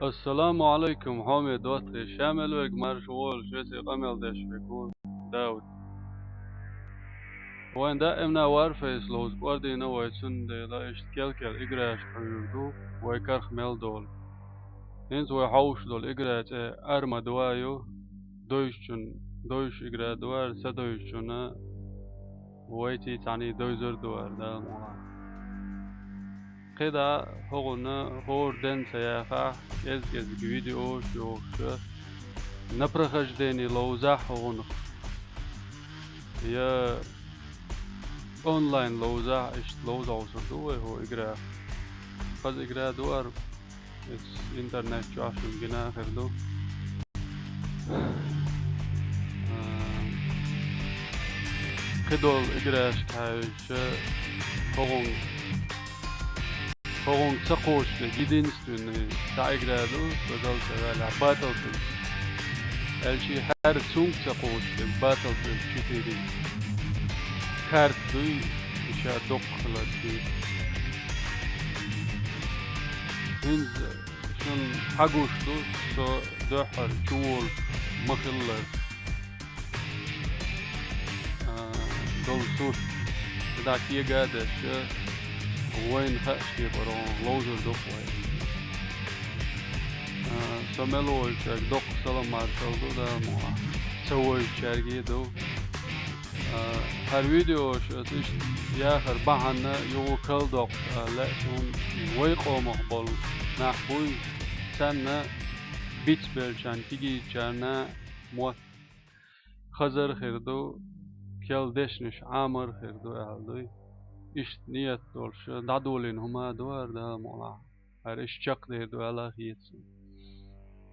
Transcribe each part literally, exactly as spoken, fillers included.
Ассаламу Ӏалайкум, хьоме доттагӀий, ша мел верг марша вола, шуьца къамел деш верг ву Дауд. Вайн даимна Warface ловза кӀордийна вай, цундела иштта кел-кел играш хьуьйр ду, вай карх мел долу. ХӀинца вай хьовш долу игра цӀе Арма два ю, дойчун, дойчу игра дуара, ца дойчунна вайций цхьаьний дойзар дуара, Дала мукъ лахь. КхидӀа хӀокхунна хӀора денна ца яхахь, кӀезиг-кӀезиг видеош йохуш, на прохождение ловзахь хӀокхунах, я онлайн ловзахь, иштта ловза хьовсур ду вай хӀокху играх. Хаза игра дуара, иза интернет чохь шуна гина хир ду. А, кхидолу играшка хьаьвзича, хӀокхунна, хӀокхунна ца кхочушдерг, единственный, цхьа игра ду, со дала ца ваьлла, Battlefield. Аьлча хӀара цунга ца кхочушдерг, Battlefield четыре. Карта дуй, и ша доккха хилар дуй. ХӀинца шуна хьагуш ду, со дуьххьара чуволуш ма-хиллара, а, долу сурт, кхидӀа кега а деш, вайна хууш кепара ловзур ду-кх вай. А, со мел вовзуьйтарг доккха салам-маршалла ду, Дала мукъ лахь, ца вовзуьйтучаьрга а ду. А, хӀара видеош аса иштта яхар бахьана юха кал доккхуш а лаьа суна, вай къомах болу нах буй, царна бицбеллачарна, кегийчарна мотт хазар а хир ду, кел дешнаш Ӏамар а хир ду аьлла дуй. Иштта ниет долуш дӀадолийна хӀума а ду хӀара, Дала мукъ лахь. ХӀара иштта чекхдер ду аьлла а хета суна.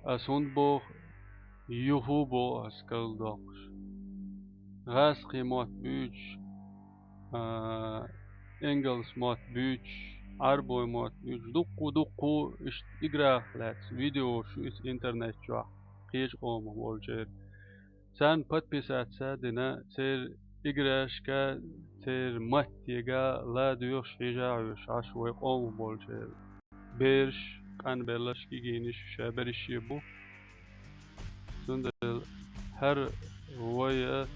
Ас хӀунда боху, юха а боху ас кал доккхуш. ГӀазкхийн мотт буьйцуш, а, ингалс мотт буьйцуш, Ӏарбой мотт буьйцуш, дуккха-дуккха иштта играх лаьцна видеош ю иза интернет чохь, кхечу къомах болчеран. Царна подписаться а дина, церан играшка, церан маттега ладоьгӀуш, хьежа а хьоьжуш Ӏаш вай къомах болчеран. Бераш, къанбелларш, кегийнаш, шаберриш а бу. Цундела хӀара вай а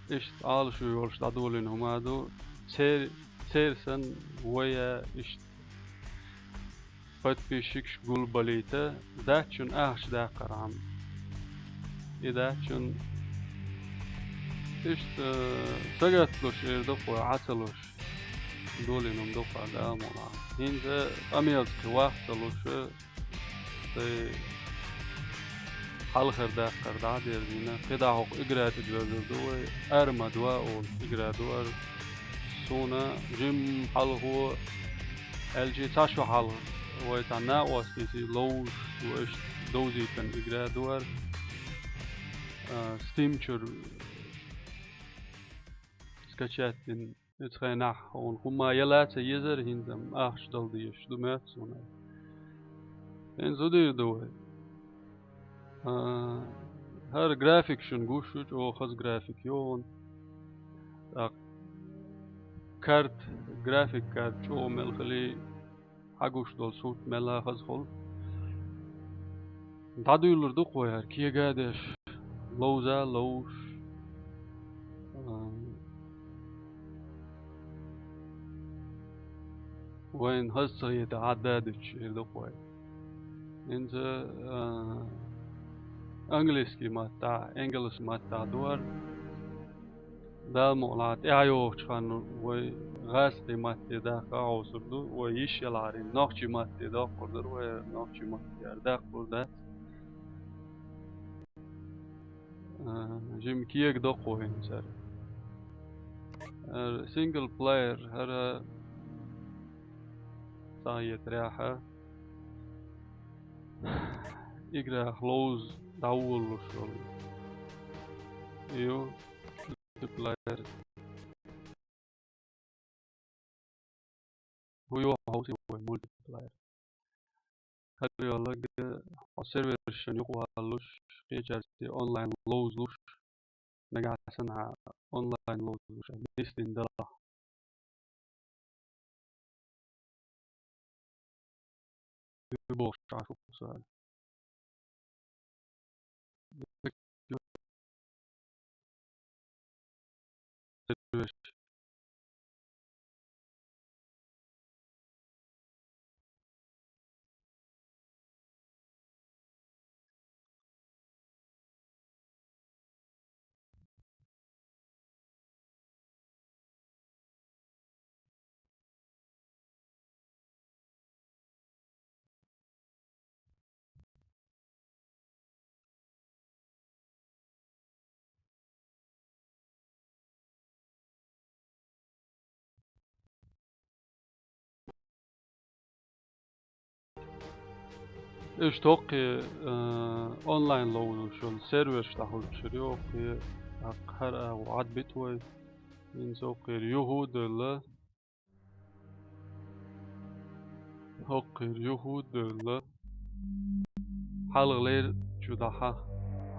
иштта Ӏалашо йолуш дӀадолийна хӀума ду, цер-, церан санна вай а иштта подписчикаш гулбалийта, даьччун ахча даккхархьама. И даьччун иштта, э, сагатлуш эр ду-кх вай, Ӏа ца луш. Долийна хӀума ду-кх хӀара, Дала мукъ лахь. ХӀинца къамелца кхин ваха ца луш, тӀе хьалхара даккхар дӀа а дерзийна, кхидӀа хӀокху игра тӀе доьзур ду вай, Арма два олу игра ду хӀара. Суна жимма хьалхо, аьлча цхьа шо хьалха, вай цхьа накъостий ловзуш, вай иштта довзийтина игра ду хӀара. А, Steam чуьра скачать дина. Оцу хенахь хьуна хӀумма яла а ца езара, хӀинца-м ахча дала дезаш ду моьтту суна. ХӀинца зудийр ду вай. А, хӀара график шуна гуш ю, чӀогӀа хаза график ю хьуна. ТӀаккха карта, график карта чӀогӀа мел хили, хьагуш долу сурт мел а хаза хуьлу. ДӀадуьйлур ду-кх вай хӀара кега а деш, ловза а ловзуш. А, вайна хаза ца хета Ӏадда а дуьтуш, эр ду-кх вай. ХӀинца, а, английский маттахь, ингалс маттахь ду хӀара. Дала мукъ лахь, тӀаьхьайогӀучу ханна вай гӀазкхийн матте даккха а хьовсур ду, вай йиш ялахьарийн нохчийн матте доккхур дара вай, нохчийн матте яра даккхур дац. А, жима кега доккху хӀинца хӀара. ХӀара сингл плеер, хӀара цхьа етарехьа, играх ловза дӀаволалуш йолу. Ю. Мультиплеер. ХӀу йохьу хьовсий вай мультиплеер. ХӀара йоллаг хьо сервершна юкъа валлуш, кхечаьрца онлайн ловзалуш, нагахь санна хьан онлайн ловзалуш нисдина далахь. бохуш Ӏаш ву суал. Иштта хӀокху, э, онлайн ловзуш йолу серверш дӀахӀуьттуш ю хӀокху, хӀара агӀо Ӏадбита вай. ХӀинца хӀокхуьра юха а девлла. ХӀокхуьра юха а девлла. Хьалха лер чу дӀа хьа-,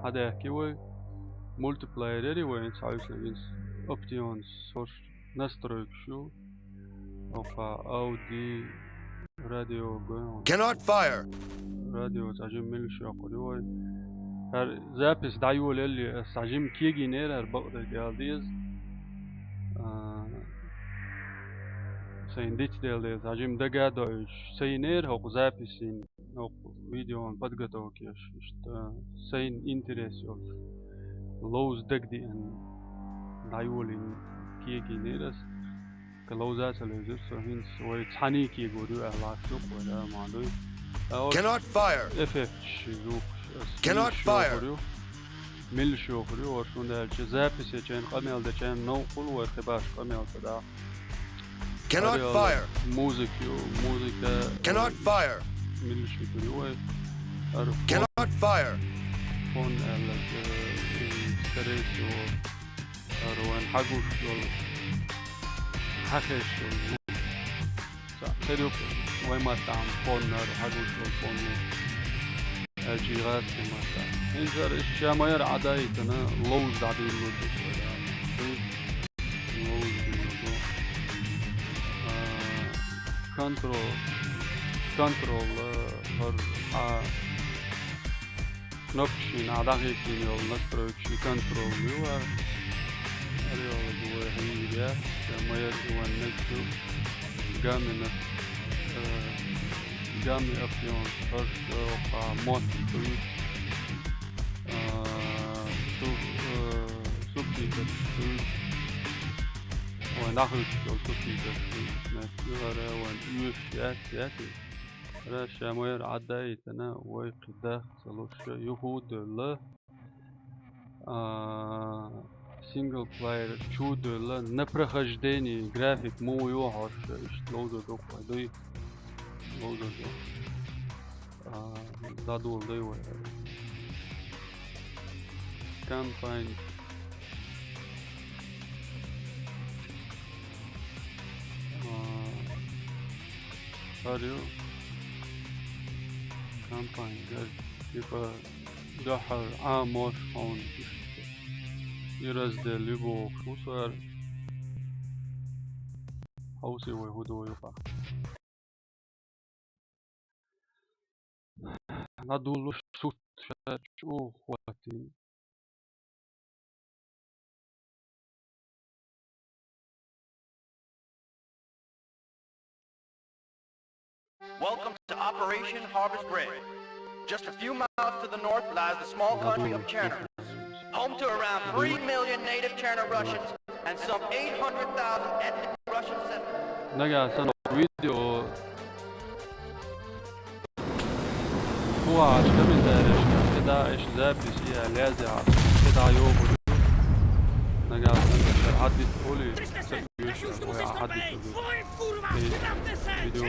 хьадаьхки вай. Мультиплеер яри вайн схьаьвсина винс. Options хӀорш настройкаш ю. Оха ауди радио гой. Cannot fire. Радио цхьа жимма милла йоккхур ю вай. ХӀара запись дӀайолаелли, ас цхьа жимма кегийнера, хӀара бакъдерг ала деза. А, сайн дицдела деза, цхьа жимма дага а доуьйтуш. Сайнера хӀокху записин, хӀокху видеон подготовка еш, иштта сайн интерес йолуш, ловза дагадеана, дӀайолийна кегийнера ас. Ка ловза а ца левзира со, хӀинца вай цхьаьний кегор ю аьлла, аш ду-кх вай, да, ма дуй. А, ош Cannot fire. Эффекташ, звукаш, ас Cannot милла fire. Йохур ю. Милла йохур ю, ош, хӀунда аьлча запись ечарна, къамел дечарна новкъа хуьлу вай кхин баш къамел ца дахь. Cannot fire. Музыка ю, музыка Cannot fire. Милла йохур ю вай. ХӀара фон, Cannot fire. Фон аьлла, э, скорее всего, хӀара вайн хьагуш йолу, хьахезаш йолу звук. Ца, хир ю вай маттахь фон, хӀара хьагуш йолу фон ю. Аьлча и гӀазкхийн маттахь. ХӀинца хӀара ша ма-ярра Ӏадайтина, ловза дӀадуьйлалур ду. Ловза дуьйлалур ду. А, контрол, контрол, а, хӀара, а, кнопкашна дӀахӀиттийна йолу настройкаш и контрол ю, а, ара йолу ду вай хьийра, ша ма-ярра и вайн мегаш ю, гаммина, э, гамми опцион, хӀорш, э, оха мотт хуьйцу, э, су-, э, субтитраш хуьйцу, вайн дӀахуьйцуш йолу субтитраш хуьйцу, меттиг ю хӀара, вайн оьшуш яц, яц и. ХӀара ша ма-ярра Ӏадайтина, вай кхин дахка ца луш, юха а девлла. А, синглплеер чу а девлла, на прохождение график муха ю хӀорш, иштта ловзур ду-кх вай, дуй? Ловзур ду. А, дӀадоладай вай. Кампайн. А, хӀара ю. Кампайн, гар, типа, дуьххьара Ӏамош хьуна иштта. И раздел ю бохуш ву со хӀара. Хьовсий вай хӀун ду юкъахь. ДӀадолалуш сурт ша чӀогӀа хӀоттийна. Welcome to Operation Harvest Red. Just a few miles to the north lies the small country of Cherner, home to around three million native Cherner Russians and some eight hundred thousand ethnic Russian settlers. Нагахь сан видео хӀун аьлча комментарийшка, кхидӀа иштта запись яьлла яздехьа, кхидӀа йохур ю. Нагахь санна ша хьаддита хуьлий, ца оьшу вай хьаддита хуьлий. Видео.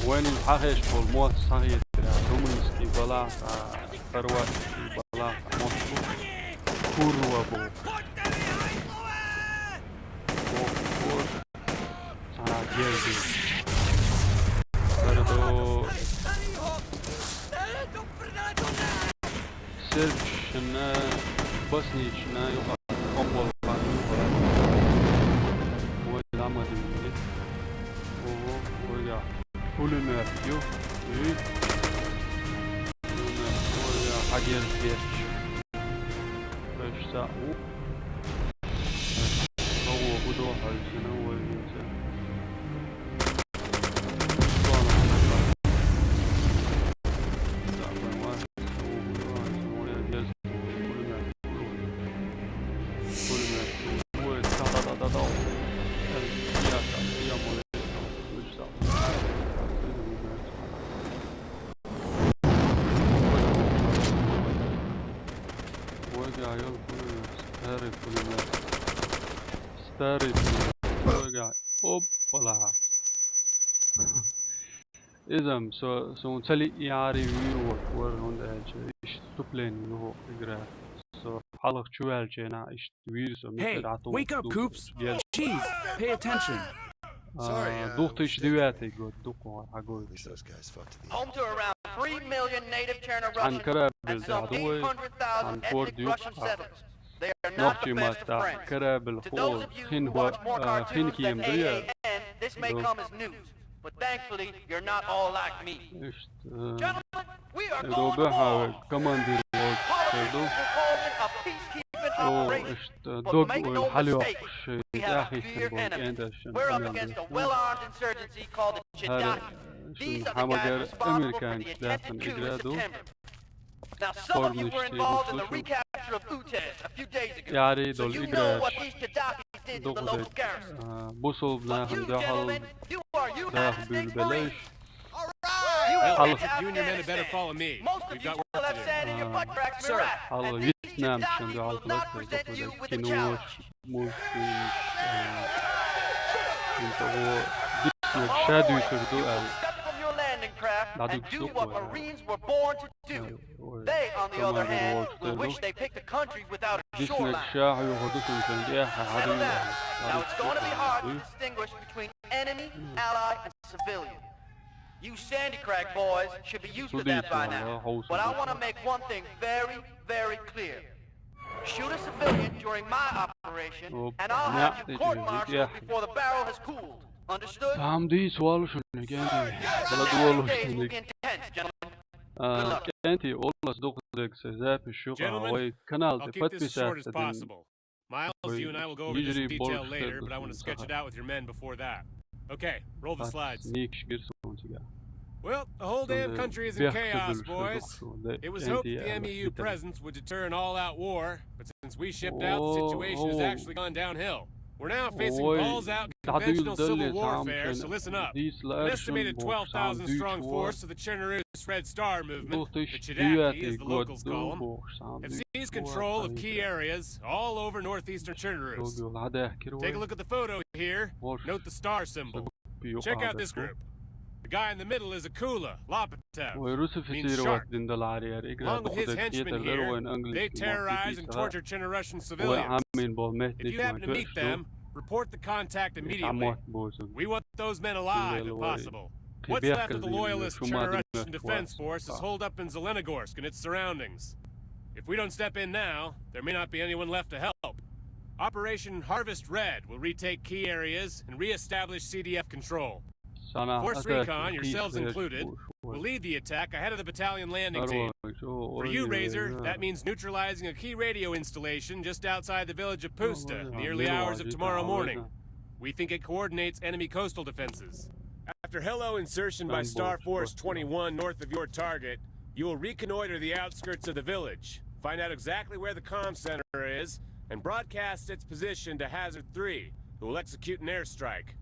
Вайна хьахезаш болу мотт схьахетарехь, румынский балахь а, хорватский балахь а мотт бу. Курва бу. Бохуш. Цхьана герзина. ХӀара ду сербашна, боснична юкъа къам болу хан ю хӀара. Вай ламадийна. Ого, вайгахь пулемёт. Ю. Ю. Ой, я хагер герч. Бэш за. У. Кого куда хальсина, ой, винца. Ой, я, я, старый пулемёт. Старый пулемёт. Ой, я. Оппала. Изам со, сон цали яри вир вот, вар он дальше. Иш вступление его игра. Со халах чувалчена, иш вир со. Hey, wake up, Coops! Jeez, pay attention. Sorry, uh, две тысячи девятый год, дукуар хагой. Home to around three million native Chernobyl Russians and some eight hundred thousand ethnic Russian settlers. They are not offensive friends. To those of you who watch more cartoons than A A N, this may come as news, but thankfully, you're not all like me. Gentlemen, we are going to war. Командир Politics will call it a peacekeeping operation, but make no mistake, we have a clear enemy. We're up against a well-armed insurgency called the Gaddafi. These are the guys responsible for the attempted coup in September. Now, some of you were involved in the recapture of Utez a few days ago, so you know what these Gaddafis did to the local garrison. But you, gentlemen, you are U S Marines. All right. You and your men had better follow me. Most of you still have sand in your butt cracks from Iraq, and these Gaddafi will not present you with a challenge. Мулкин, э, интого дикнег шадуйтурду ал. Дадук суква. They, on the other hand, will wish they picked a country without a shoreline. Дикнег шаху ходус интенге хадуйла. Now it's going to be hard to distinguish between enemy, ally, and civilian. You Sandy Crack boys should be used to that by now. But I want to make one thing very, very clear. Shoot a civilian during my operation, and I'll have you court-martialed before the barrel has cooled. Understood? Тамди суал шүнэ гэнди. Бала дуал шүнэ. Гэнди олас докудек се запись шуха. Ой, канал подписаться. Miles, you and I will go over this in detail later, but I want to sketch it out with your men before that. Okay, roll the slides. Well, the whole damn country is in chaos, boys. It was hoped the M E U presence would deter an all-out war, but since we shipped out, the situation has actually gone downhill. We're now facing balls-out conventional civil warfare, so listen up. An estimated twelve thousand strong force of the Chernarus Red Star movement, the Chidaki as the locals call them, have seized control of key areas all over northeastern Chernarus. Take a look at the photo here. Note the star symbol. Check out this group. The guy in the middle is Akula Lapitev. Means shark. Along with his henchmen here, they terrorize and torture Chernarus civilians. If you happen to meet them, report the contact immediately. We want those men alive if possible. What's left of the loyalist Chernarus Defense Force is holed up in Zelenogorsk and its surroundings. If we don't step in now, there may not be anyone left to help. Operation Harvest Red will retake key areas and reestablish C D F control. Force Recon, yourselves included, will lead the attack ahead of the battalion landing team. For you, Razor, that means neutralizing a key radio installation just outside the village of Pusta in the early hours of tomorrow morning. We think it coordinates enemy coastal defenses. After helo insertion by Star Force twenty-one north of your target, you will reconnoiter the outskirts of the village, find out exactly where the comm center is, and broadcast its position to Hazard three, who will execute an airstrike.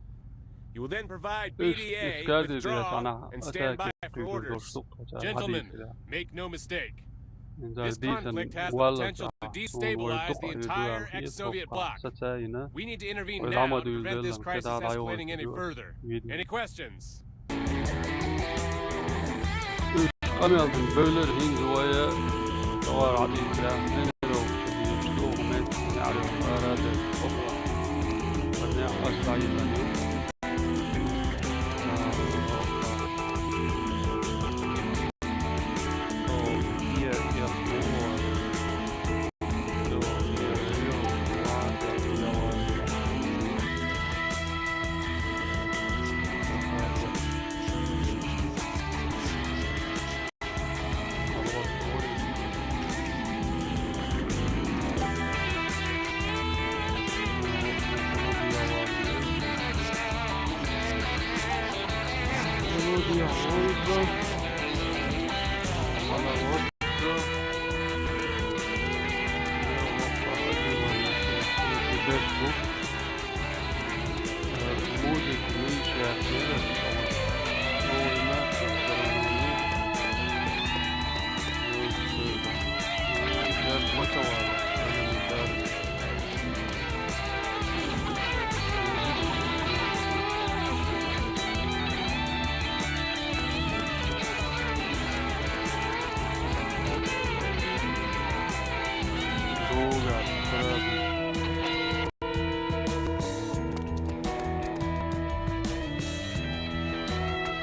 You will then provide B D A with draw and stand by for orders. Gentlemen, make no mistake. This conflict has the potential to destabilize the entire ex-Soviet bloc. We need to intervene now to prevent this crisis escalating any further. Any questions? Üç kanalın bölür hinzuvaya tavar adi silahın. Ала вот всё. Музыка меньше.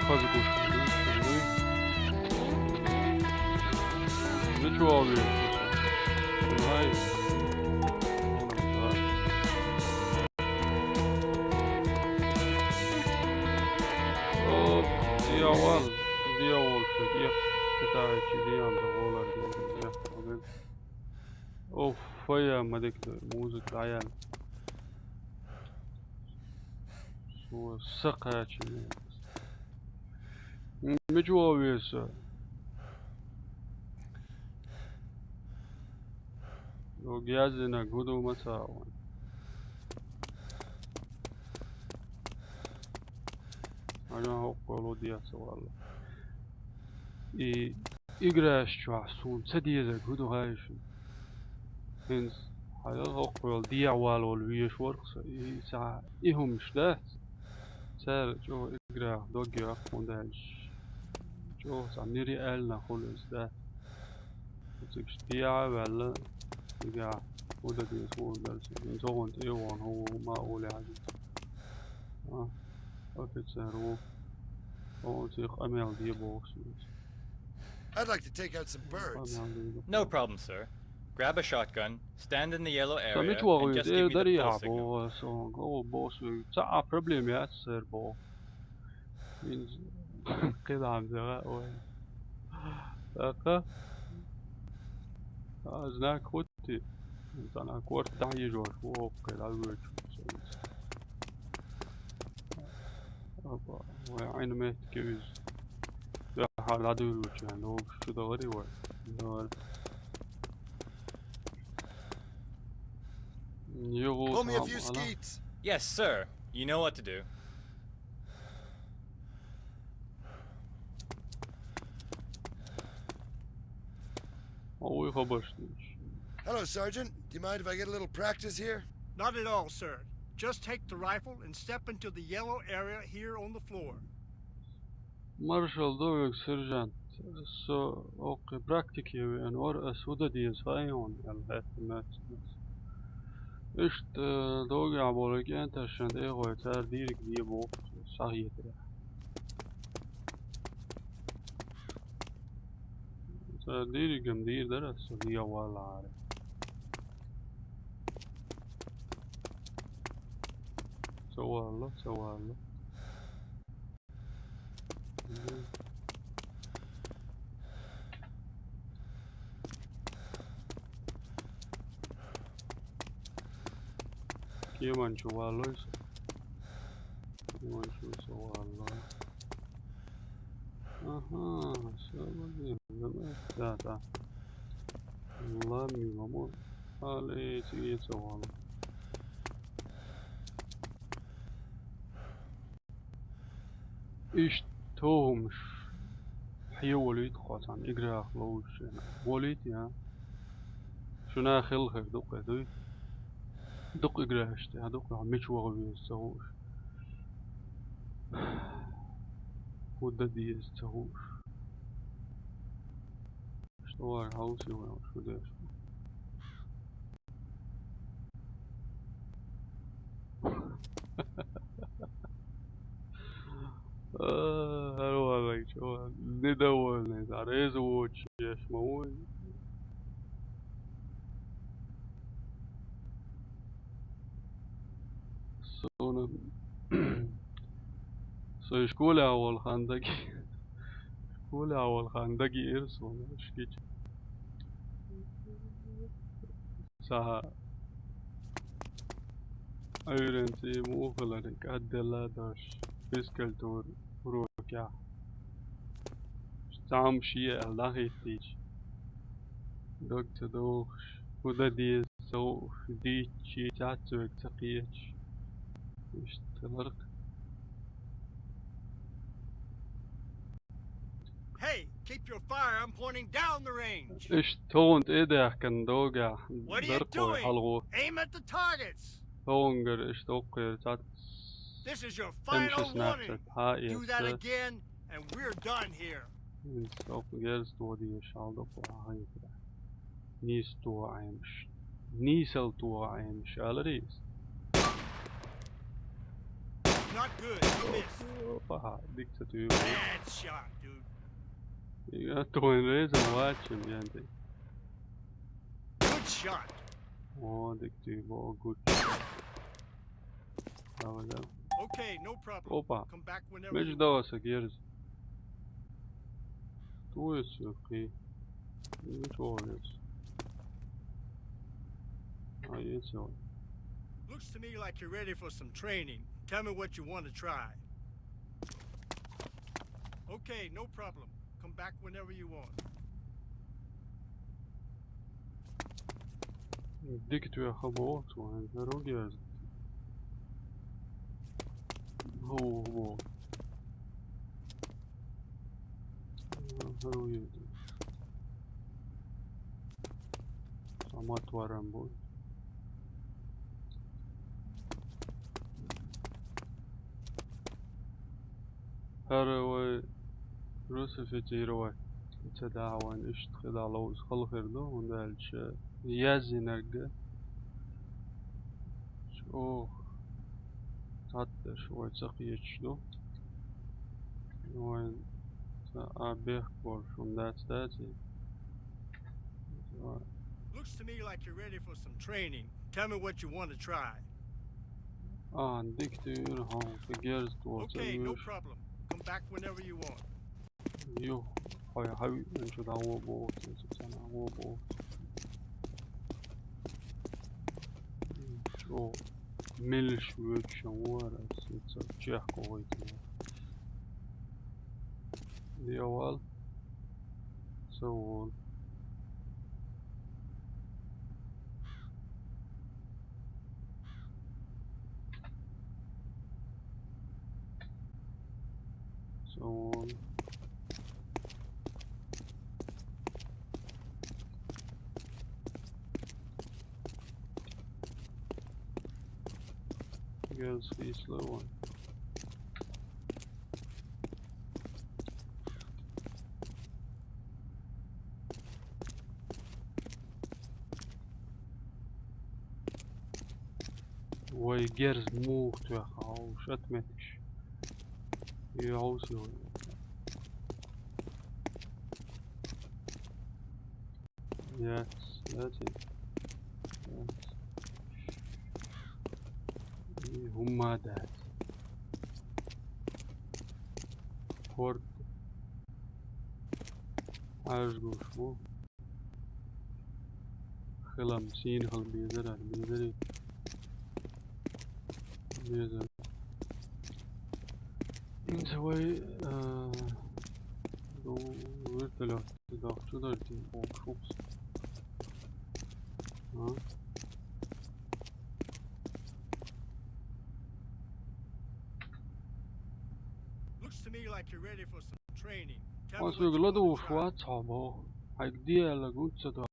Хазгуш. Ничего, Ай. О, дьявол, дьявол, что я пытаюсь дьявол, да, волар, да, да, да. Оф, я, мадик, музыка, даян. Со сакъача. Мича вогӀу веза со? Дог яздинарг хӀун ду ма ца ван. Хьан хӀокхуьлу деза валла. И играш чохь суна ца дезарг хӀун ду хаьий шуна? ХӀинца хьан хӀокхуьлу дехьавала волу везаш вара-кх со, и цхьа и хӀумаш дац? Цара чӀогӀа играх дог йоккху, хӀунда аьлча чӀогӀа цхьа нереально хуьлу иза, дац? Оцигаш дехьа а ваьлла, дигахь хӀун дан деза хӀума дара сан. ХӀинца хӀун тӀе а вахана, хӀун ву ма а олий хьажа. А, офицер ву. Оцу къамел де боху шуна. I'd like to take out some birds. Къамел де боху. No problem, sir. Grab a shotgun, stand in the yellow area, and just give me the full signal. Сан мича вогӀу веза? Э, дарий хьан боху сан, го боху сан. Цхьа а проблема яц, сэр, боху. Мин кхидӀа ма дегӀа, ой. ТӀаккха а знак хӀуттий, цхьана корта дӀахьежош ву хӀокху кхидӀа воьдуш. Опа, вай Ӏина меттиг ю иза. Дуьххьара дӀадуьйлучу хенахь ловш чу дахарий вай? Дахара. Юха Pull me a few схьа ма ала. Skeets. Yes, sir. You know what to do. Ой, хабарш дийш. Hello, Sergeant. Do you mind if I get a little practice here? Not at all, sir. Just take the rifle and step into the yellow area here on the floor. Маршалла ду вайга, сержант. Со оккхе практике веана вара, ас хӀун дан деза хаьий хьуна, аьлла хаьттина моьтту. Иштта, догӀехь болу кӀенташна тӀе а гӀой, цара дийриг де боху, схьахетарехь. Цара дийриг-м дийр дара ас, со дехьавалахьара. Ца валло, ца валло. Кеман чу валло иза. Кеман чу со валло. Аха, всё, вроде, да, да. Ладно, мамо. Али, цига ца валло. Иштта хӀумаш хьеволуьйту кхо цхьана играх ловзуш. Волуьйту, я? Шуна хилла хир ду кхе, дуй? Дукха играш тӀехь, дукха мича ваха веза ца хууш. ХӀун дан деза ца хууш. Что вай хьовсий вай, шу деш? А, хӀара валлай, чо, недовольный, реза воцуш еш ма ву. Суна, со школехь волу хан даги-, школехь волу хан дагийра суна, шкича. Сан Ӏуьйранна цӀий муха хиларг, кӀадделла а дош, физкультура урокехь. Цхьамма шиъ аьлла дӀахӀиттийча. Дог ца дохуш. ХӀун дан деза, со дийцча, цхьацца вайга ца кхеташ. Иштта хиларх. Hey, keep your firearm pointing down the range. Иштта тхуна тӀе а даьхкина догахь. What are you doing? ХьалгӀо. Aim at the targets. Тхунгара иштта оккхера цхьацца. This is your final warning. Тхьа а эцна. Do that again, and we're done here. ХӀинца оккха герз тоха дезаш хьал ду-кх хьан хетарехь. Нийса тоха Ӏемаш. Нийсал тоха Ӏемаш, аларий иза? Not good. You missed. Опа, дика ца туьйху. Bad shot, dude. Ига тхуна реза вачим, янди. Good shot. О, дика туьйху, о, good shot. Давай, давай. Okay, no problem. Опа. Come back whenever you want. Меч давай, са герз. Кто это, окей? Ничего нет. А, есть вот. Looks to me like you're ready for some training. Tell me what you want to try. Okay, no problem. Come back whenever you want. Дика туьйху боху, цо хӀара герз. ХӀу, хӀу боху. ХӀара ву еза. Самат варан бу. ХӀара вай русифицировать ца дахь вайн иштта хила ловза хала хир ду, хӀунда аьлча яздинарг чӀогӀа цхьаьнадеш вай ца кхеташ ду. Вайн ца а бехк болуш хӀума дац, дац и? Looks to me like you're ready for some training. Tell me what you want to try. А, дика туьйху, хьо, ца герз тоха ца уьйш. Okay, no problem. Come back whenever you want. Ю, хьо, хьо виъ минчу дӀагӀо боху, ца, ца, ца, дӀагӀо боху. Чо, мелаш воьдуш вара, аса ца чехка вайтина. Дьявол. Ца волу. Ца волу. Герз хийцалур вайн. Вай герз муха тоьхна хьовш, отметкаш. Йовза вай. Яц, яц. Яц. И хӀумма дац. Корта. Ӏаж гуш бу. Хилам сийна хила безар, безаре. Безар. Инца вай, а, ду вертолёт дахчу дартин, о, шукс. А? Looks to me like you're ready for some training. Tell me what you want to try. Ма соьга ладугӀуш вац хьо боху. Хьайга дела гуц ца до.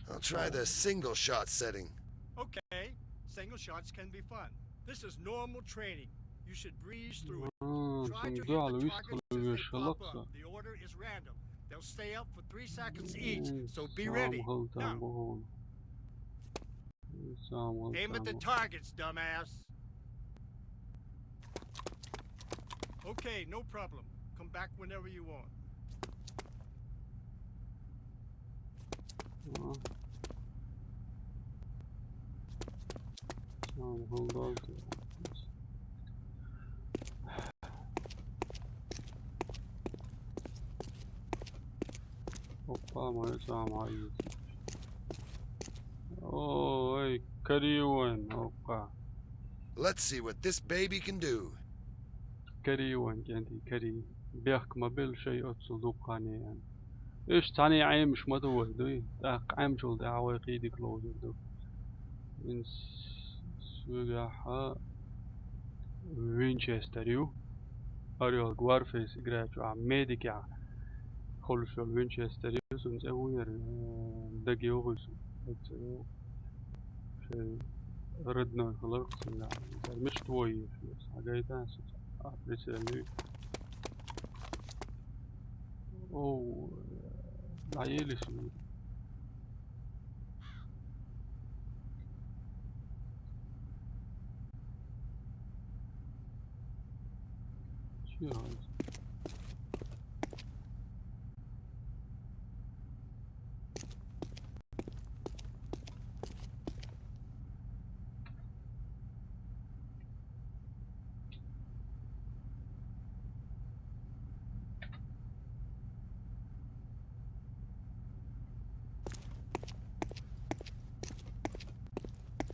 I'll try the single shot setting. Okay, single shots can be fun. This is normal training. You should breeze through it. Try to hit the target as they pop up. The order is random. They'll stay up for three seconds each, so be ready. Now. Aim at the targets, dumbass. Okay, no problem. Come back whenever you want. Ага. Tamam, hold on. Опа, моё самое. Ой, карион, опа. Let's see what this baby can do. Карион, кенти, кари. Бехк ма белла шай оццул дуккхане аьнна. Иштта цхьаьна Ӏемаш ма ду вай, дуй? ТӀаккха Ӏемачул тӀаьхьа вай кхийдиг ловзур ду. Ин с-, соьгахьа Винчестер ю. Орел Гварфейс игра чу а медикехь хуьлуш йолу Винчестер ю. Цуьнан цӀе хӀун яра, э, даге йогӀуьйту. Оццул йогӀу. Шайн родной хиларх цуьнан. Мишта вой еш, схьагайта аса, а, прицел ю. Оу, дӀаелира шу. Чу яхьа?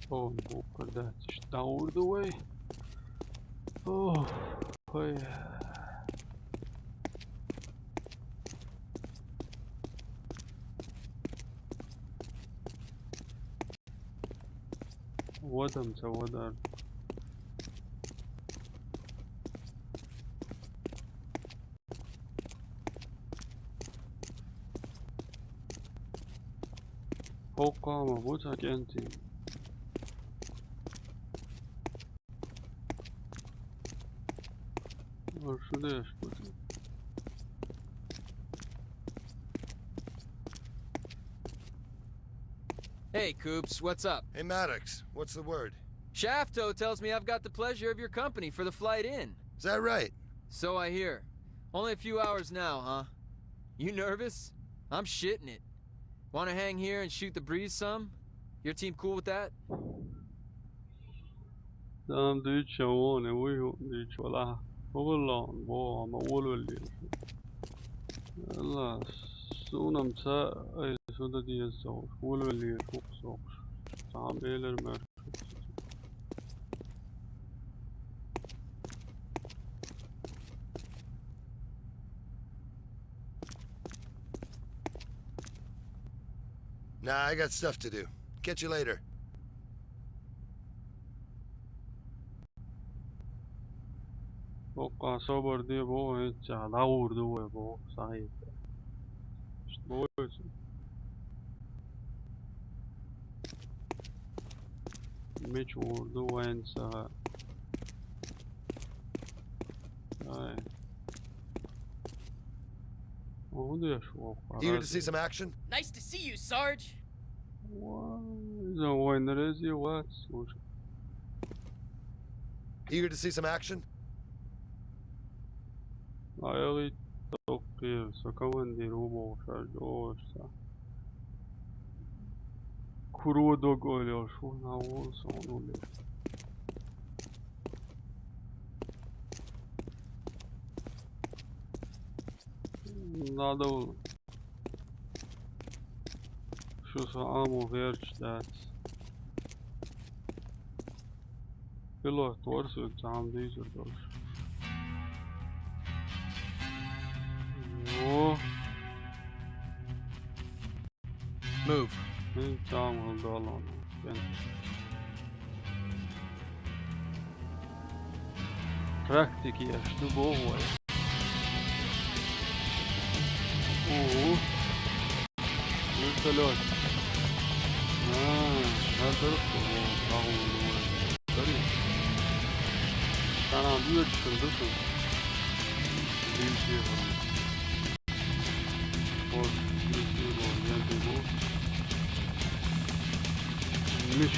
О, боккха дац, иштта дӀагӀур ду вай. О, хой. Вадам ца вадар. ХӀокху ма бу цхьа кӀентий. Шу деш бу. Hey, Coops, what's up? Hey, Maddox, what's the word? Shafto tells me I've got the pleasure of your company for the flight in. Is that right? So I hear. Only a few hours now, huh? You nervous? I'm shitting it. Wanna hang here and shoot the breeze some? Your team cool with that? Дам дуьйцу шен вон, и вуй хӀуъа дуьйцу валахь. ХӀун хилла хьуна, боху, ма волавеллера шу. Алла, суна-м ца айса хӀун дан деза ца хууш, волавеллера шу-кх со. Цхьамма элира моьрша. Nah, I got stuff to do. Catch you later. ХӀокху собар де боху, хӀинца дӀагӀур ду вай боху, схьахетта. Иштта боху. Мича гӀур ду вайн сага? Ай. ХӀун деш ву? Eager to see some action? Nice to see you, Sarge. Вай, иза вайна реза вац, слушай. Eager to see some action? Ай, ай, токкхийра, со командир ву бохуш, аш догӀуш ца. Куро дог ойла йолуш ву, нагӀо сон уллера. ДӀадовла. Шу со Ӏамо гӀерташ дац. Пилот вара соьга цхьа хӀума дийзар долуш. О! Move. ХӀинца цхьа хӀума хила долу. Практика еш ду боху вай. О, вертолёт. А, хьан дара боху, дӀагӀур ду вай. Дари. Цхьана буьрчаш хила ду шу. Буьрчаш хила. Вот, буьрчаш хила, я бегу. Миш.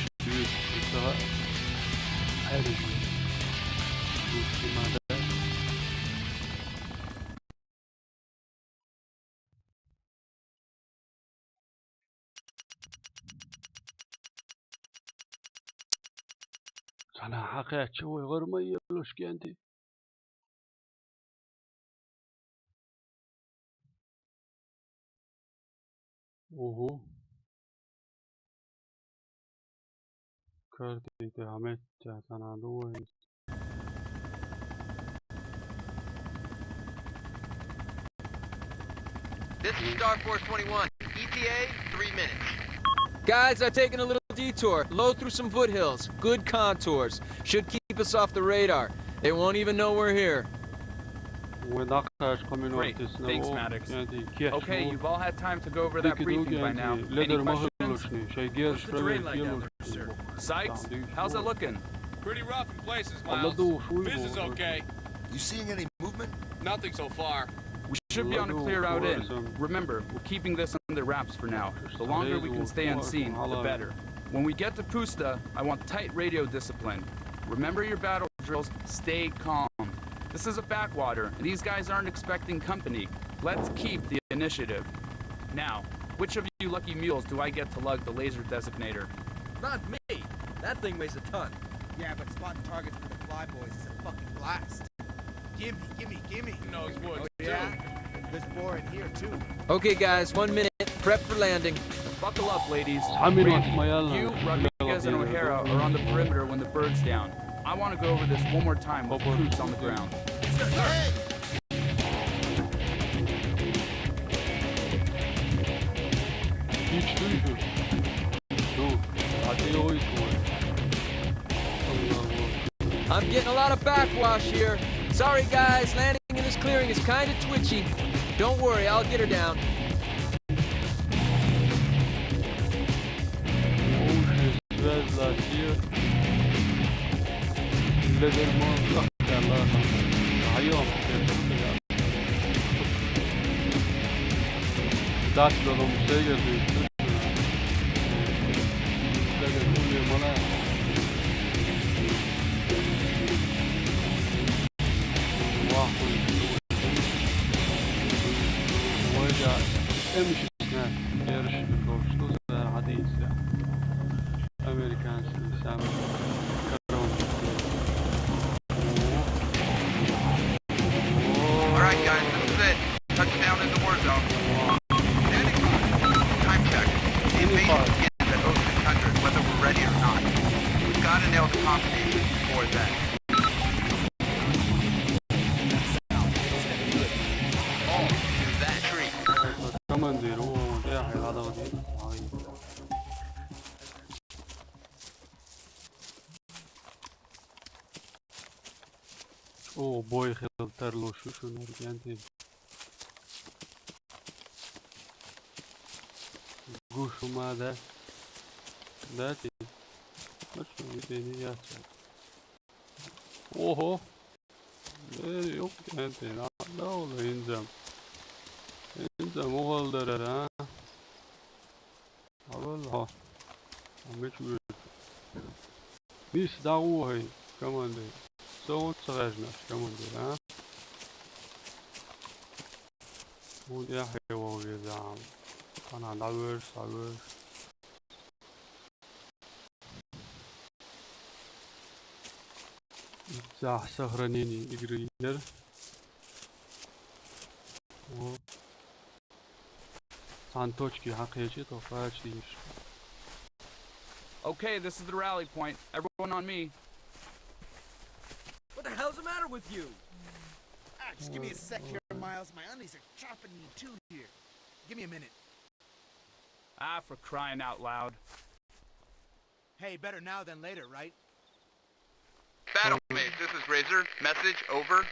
Цхьана хьан кхаьчча вай гӀар ма еллаш кӀентий? Угу. Карти тӀе хьан метта цхьана ду вай. This is Star Force twenty-one. E T A, three minutes. Guys, I've taken a little detour, low through some foothills. Good contours. Should keep us off the radar. They won't even know we're here. Great. Thanks, Maddox. Okay, you've all had time to go over that briefing by now. Any questions? What's the terrain like down there, sir? Sights? How's it looking? Pretty rough in places, Miles. Business okay? You seeing any movement? Nothing so far. We should be on a clear out in. Remember, we're keeping this under wraps for now. The longer we can stay unseen, the better. When we get to Puszta, I want tight radio discipline. Remember your battle drills, stay calm. This is a backwater, and these guys aren't expecting company. Let's keep the initiative. Now, which of you lucky mules do I get to lug the laser designator? Not me! That thing weighs a ton. Yeah, but spotting targets for the Fly Boys is a fucking blast. Gimme, gimme, gimme. Knows woods, yeah? There's boar in here, too. Okay, guys, one minute. Prep for landing. Buckle up, ladies. Randy, you, Rodriguez, and O'Hara are on the perimeter when the bird's down. I want to go over this one more time with recruits on the ground. Hey! Hiç duydu. Dur. Hadi o iş var. Allah Allah. I'm getting a lot of backwash here. Sorry, guys. Landing in this clearing is kind of twitchy. Don't worry, I'll get her down. О, сейчас связь латир. Ледерман сахтала. Айом. Дат лолом сейгер. Ледер мули мана. Вахуй. Войда эмшисне ярыш дошто за хадийса. Американский сам. All right, guys, this is it. Touchdown in the war zone. Standing by. Time check. The invasion begins at oh six hundred, whether we're ready or not. We've got to nail the combination before then. All to that tree. Командир, о, я хайладал. О, бой хел тарло шушу наргенти. Гушумада. Дати. Бачу, видени яца. Ого. Э, ёп, энти, на, да, ола инзам. Инзам огалдарара. Авал, ха. Амечует. Мис дагу хай, команды. Соон цагажнаш команды, а? Муд я хай вал везам. Ана давеш, давеш. За сохранение игры. О. Сан точки хакъ ечи то фач диш. Okay, this is the rally point. Everyone on me. What the hell's the matter with you? Ah, just give me a sec here, Miles. My undies are chopping me too here. Give me a minute. Ah, for crying out loud. Hey, better now than later, right? Battle Mage, this is Razor. Message, over.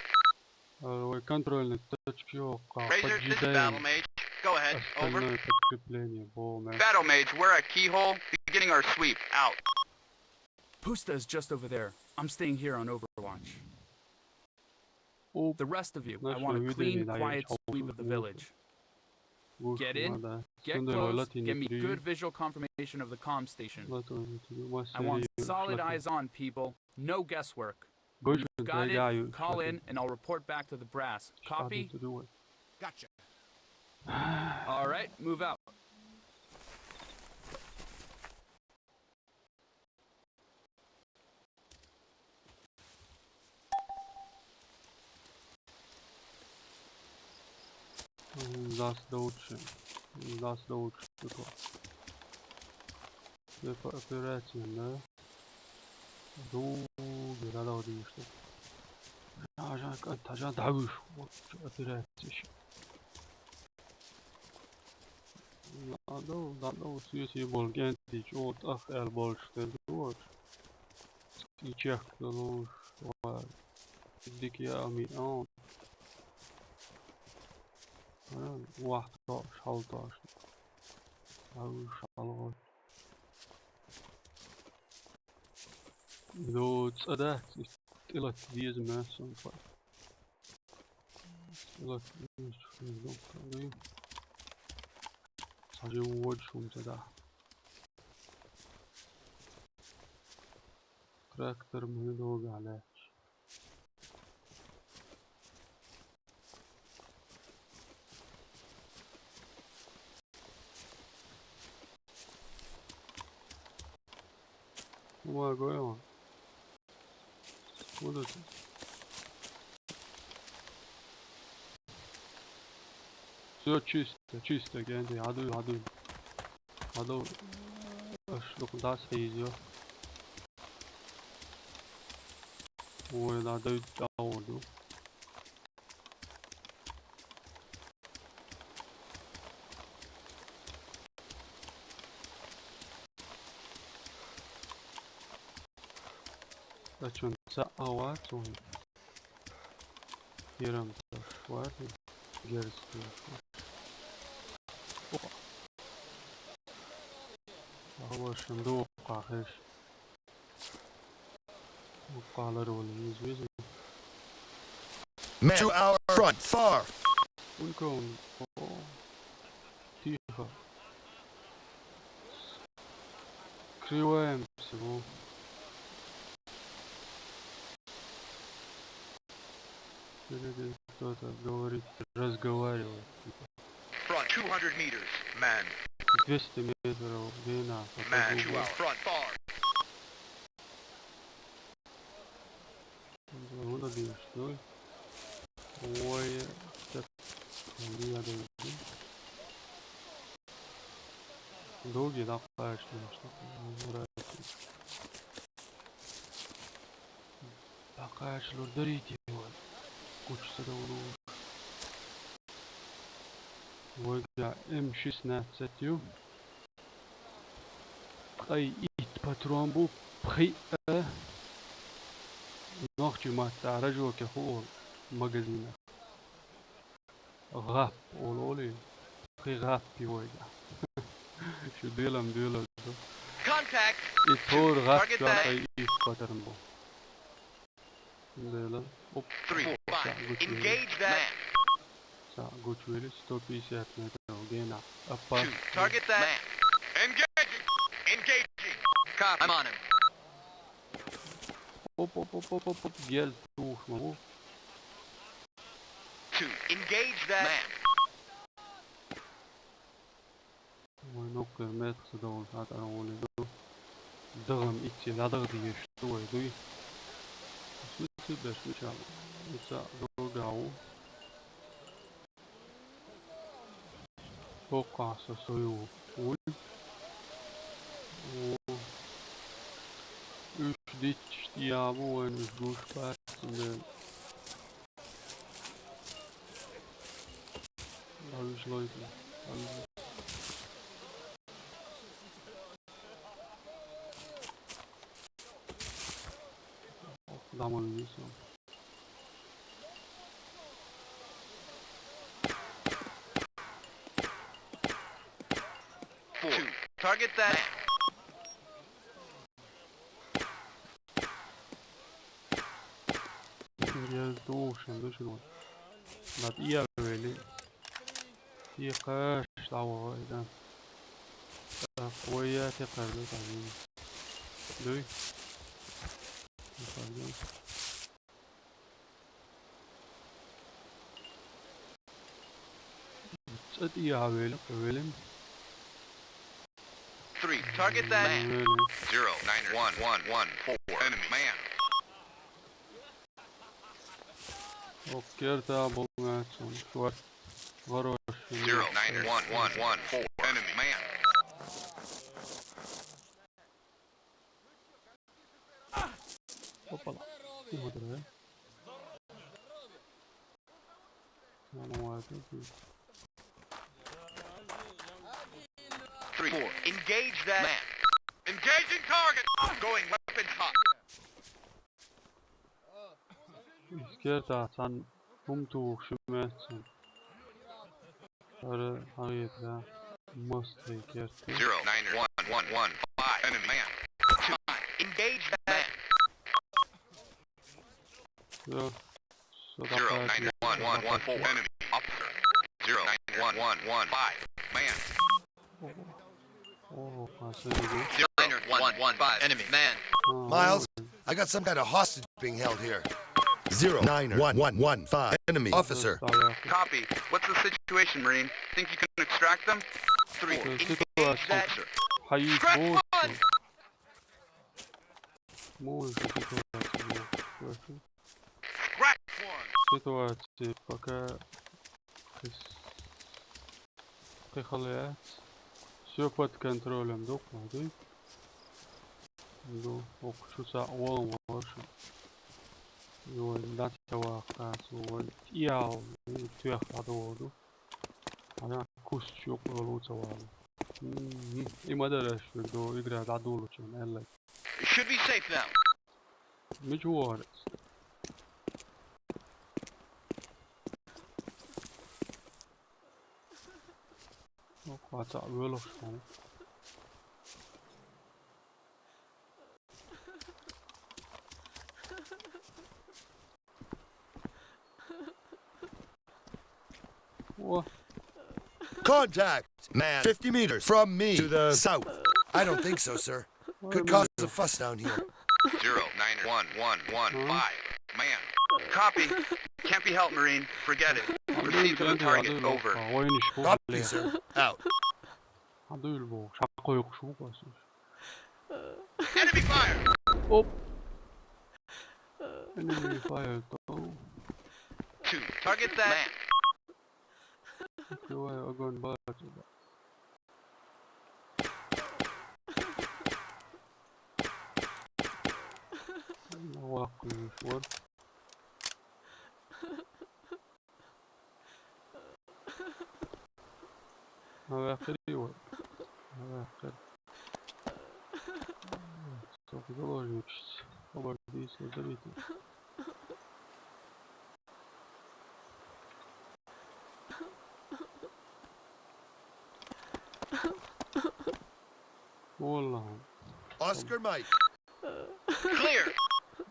Ой, контрольный точки окко. Razor, this is Battle Mage. Go ahead, over. Остальное подкрепление, бо, мэ. Battle Mage, we're at Keyhole, beginning our sweep. Out. Puszta is just over there. I'm staying here on Overwatch. Оп. The rest of you, I want a clean, quiet sweep of the village. Get in, get close, get me good visual confirmation of the comm station. I want solid eyes on, people. No guesswork. You've got it, call in, and I'll report back to the brass. Copy? Gotcha. All right, move out. Лас доучи. Лас доучи. Такой. Такой операция, да? Ду, гера да удишто. Тажа, тажа давиш. Операция. Надо, надо, все, все болгенти, чё, ах, эл больше, ты думаешь? И чек, ты лучше, давай. Иди к яме, а? А, вахт, тош, хал, тош. Ау, шалгой. Ло, цӀа дац, тӀилат веза массанхой. ТӀилат веза, чухне доккхали. Цхьа жив водаш хӀума ца дахь. Трактор ма догахь лаьтташ. Ва гой он. Куда ты? Всё чисто, чисто, Генри, аду, аду. Аду, аш, ну, куда схизё? Ой, надо, да, воду. Ачун са авацун. Ярам са шварни. Герсту. Опа. Ава шунду кахеш. Укалар вализ виз. Man. To our front, far. Унком. О. Тихо. Скрываемся, во. Впереди кто-то говорит, разговаривает. Front two hundred meters, man. Двести метров, где на? Man, to our front, far. Вон один, что ли? Ой, сейчас. Вон я дойду. Долгий, да, конечно, что ли? Бакъача лур дарийти вай. Гучу ца довлуш. Вайга эм шестнадцать ю. Ткъе итт патрон бу, пхиъ а. Нохчийн маттахь рожок ху олу магазинах. ГӀап олу олий. Кхин гӀап ю вайга. Шу делам делар ду. Contact. И тхура гӀап чохь кхин итт патрон бу. Дела. Оп. Three, five. Engage that. Цхьаъ гучувели сто пятьдесят метров гена. Аппа. Two, target that. Engaging. Engaging. Copy. I'm on him. Оп, оп, оп, оп, оп, оп. Гел тухуш ма бу. Two, engage that. Man. Вай ноккхуьра меттах ца довлуш, хьан тӀара гӀоле ду. Дахам ицци дӀадагӀа дезаш ду вай дуй. Ас муьлххе беш мичахь, иза догӀа ву. ХӀокхахь со сой ву. Вуй. О. Уьш дитташ тӀе а бу вайна, уьш гуш бац, цундела. Аллиш лойла. Аллиш. Ох, даман висо. Four. Target that. Я душен, душен. Над я вели. Текхаш дӀавахара. Вай я текхар ду тӀаьхьа. Дуй? Текхар ду. ЦӀа тӀехьа велла, велла. Three, target that. Велла. Zero, nine, one, one, one, four. Enemy man. Окей, да, был мяч, он шварц. Хороший. Zero, nine, one, one, one, four. Enemy man. Опа-ла. Ты смотри, да? Ну, ну, это ты. Three, four. Engage that man. Engaging target. Going weapons hot. Кертац цхьана хӀума тухуш меттиг. ХӀара хьагӀ еза. МостагӀий керта. Zero nine one one one five. Enemy man. Two. Engage that man. Всё. Всё, zero nine one one one four. Enemy officer. Zero nine one one one five. Man. О, о, последний. Zero nine one one five. Enemy man. Ага. Miles, I got some kind of hostage being held here. Zero nine one one one five. Enemy officer. Copy. What's the situation, Marine? Think you can extract them? Three. Э, engage ситуация. That. Хьа юй. Scratch one! Муха ситуация? Scratch one! Ситуация пока кхы хала яц. Всё под контролем ду, кху дуй. Ду, укх чу цхьаъ вон ваша. Йой, дӀа ца ваккхац, вой, тӀехьа, тоьхна дӀадолу ду. Ана куст чу йокъа йолу ца вала. Мгм. И ма дара аша верг ду, игра дӀадолучу, аьлла. Should be safe now. Мича вахара? О, кху цхьаъ воьлхуш ву. О. Contact! Man, fifty meters from me to the south. I don't think so, sir. Could cause a fuss down here. Zero nine one one one five. Man. Copy. Can't be helped, Marine. Forget it. Proceed to the target. Over. Copy, sir. Out. Хьан дуйла боху? Ша кхойкхуш ву кху. Enemy fire! Оп! Enemy fire, то. Two. Target that. Открываю огонь, батя. Ваккуешь, вот. Ма ваьккхира вай. Ма ваьккхира. Со заложникаш. Хабар дийцалур дара те. Валлахьи. Oscar Mike. Clear.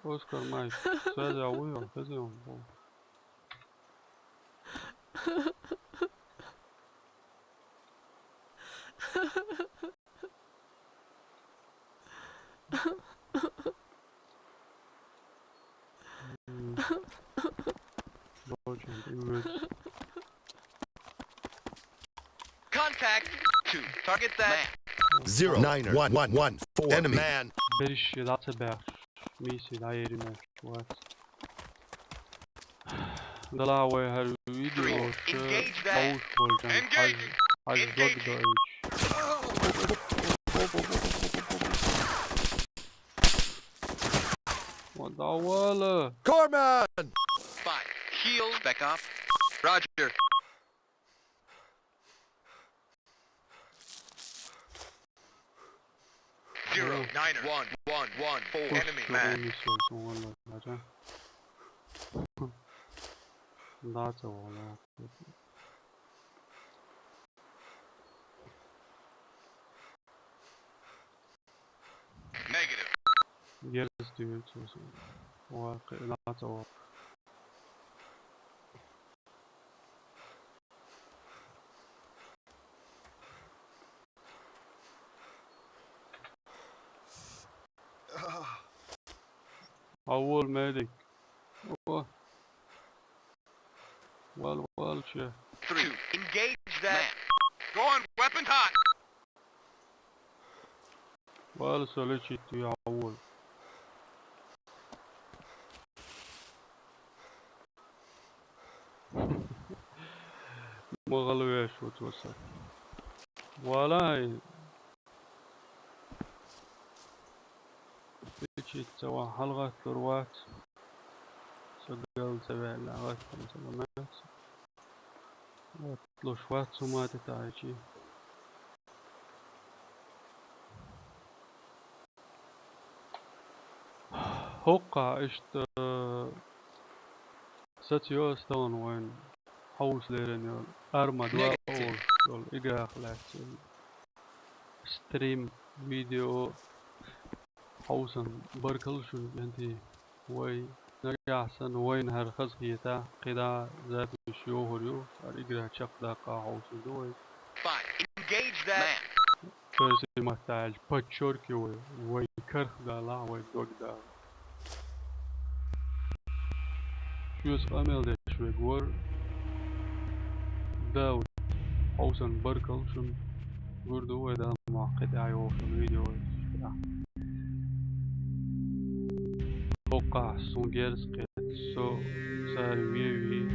Оскар Майк. Связь а вуй, хезий он. М. Боже, привет. Contact. Two. Target that. Zero nine one one one four. Enemy. Man. Берриш дӀа ца баьхкаш, миссия дӀаерина. Вац. Дала вай хӀара видео. Three. Engage that. Хьовш болчу. Engage. Хьажа, хьажа дог доуьйтуш. Ва дӀавала. Corman! Five. Heal. Back up. Roger. Zero nine one one one four. Enemy man. Да, это вон. Negative. Yes, dude. Ва, кхин а ца вала. Хьан волу, медик? О. Вала, вала, че. Three. Engage that. Man. Going weapons hot. Вала, со лечить ю, хьан волу. Ма гӀалавеш ву цо сан. Валай. Лечить ца ван хьалагӀатталур вац. Со гал ца ваьлла, гӀаттам ца ван мац. Вот, луш вац хӀума тӀе тӀаьхьачи. ХӀокхахь иштта, э, сацайо ас тахана вайна хьовса лерина йолу, Арма два олуш йолу играх лаьцна йолу стрим, видео. Хьовсан баркалла шуна, кӀентий. Вай нагахь санна вайна хӀара хазахетахь, кхидӀа запись йохур ю, хӀара игра чекхдаккха хьовсур ду вай. Fine. Engage that man. Оьрсийн маттахь аьлча, подчеркиваю, вай карах далахь, вай дог далахь. Шуьца къамел деш верг вара Дауд. Хьовсан баркалла шуна. Гур ду вай Дала мохь кхин тӀаьхьа йохуш йолу видео. ХӀокхахь суна герз кхетта, со цара вен вий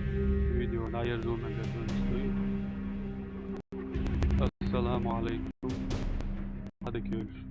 видео дӀаерзо мегар ду. Ассаламу алайкум. Хьан дика йойла шу.